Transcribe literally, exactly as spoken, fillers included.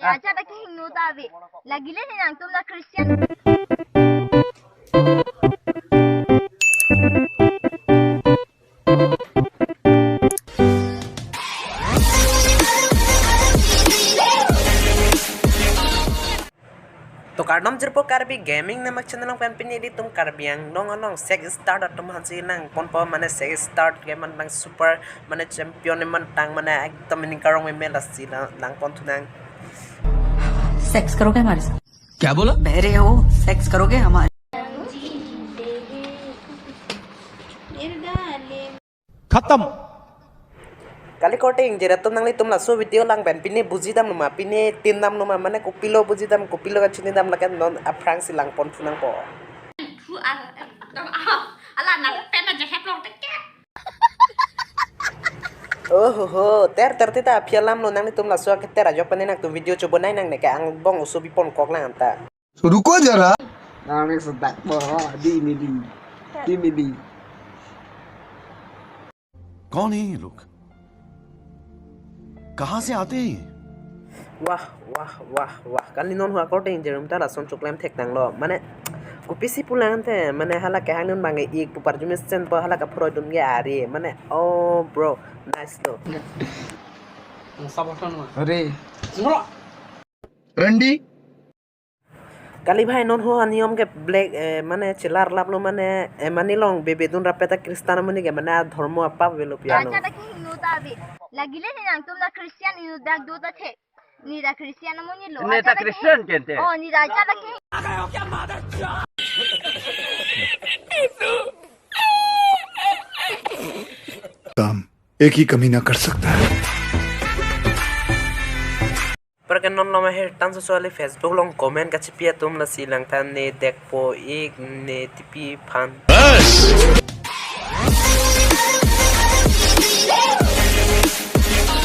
Acha ta kehingno ta ave. Lagile ni nangtum la Christian. To kardom jirpo Karbi Gaming namak channel along pen pini ilitum Karbi Anglong along sex start atum aphansi nangponpo, mane sex start ke mantang super, mane champion mantang, mane ekdom ining karong meme lasi lang, langpon thunang. Sex करोगे हमारे साथ? क्या बोला? बहरे हो, सेक्स करोगे हमारे? खत्म। Kali korte ingjir atum, nanglitum laso video lang pen pine bujidam numa, pine tindam numa, mane kopilo bujidam, kopilo kachinidam, lake non aphrangsi langpon thunangpo. Ala nang pen aja heplong teke. Oh ho ho, ter ter tita aphi alam lo, nanglitum laso aketer ajok pen nangtum video chobonai nangne ke angbong oso bipon kok lang anta. तो रुको जरा। Nang sedak po, di midi. Di midi. कौन है ये लोग? कहाँ से आते हैं ये? Wah, wah, wah, wah. Kali non hua korte ingjir atum ta lason choklem thek tanglo. Mane, kopisi pulang te, mane hala kehang nun bang ik pupar jumis chen po hala kaphuroi dun ge ari. Mane, oh bro, nice lo. अरे। रंडी। Kali bhai non ho aniyom ke black, eh, mane chelar laplo mane, eh, mane long bebe dun rape ta Christian amonit ke mane adhormo apap velo piano. Acha ta kehingno ta ave. Lagile ni nangtum la Christian inut dak do ta the. Ni ta Christian amonit lo. Ni ta Christian kente. Oh, ni ta acha ta ke. काम एक ही कमीना कर सकता है। Apar ke non loma her tan so soli Facebook along comment kachipi atum lasi langthan ne dekpo ik ne tipi phan.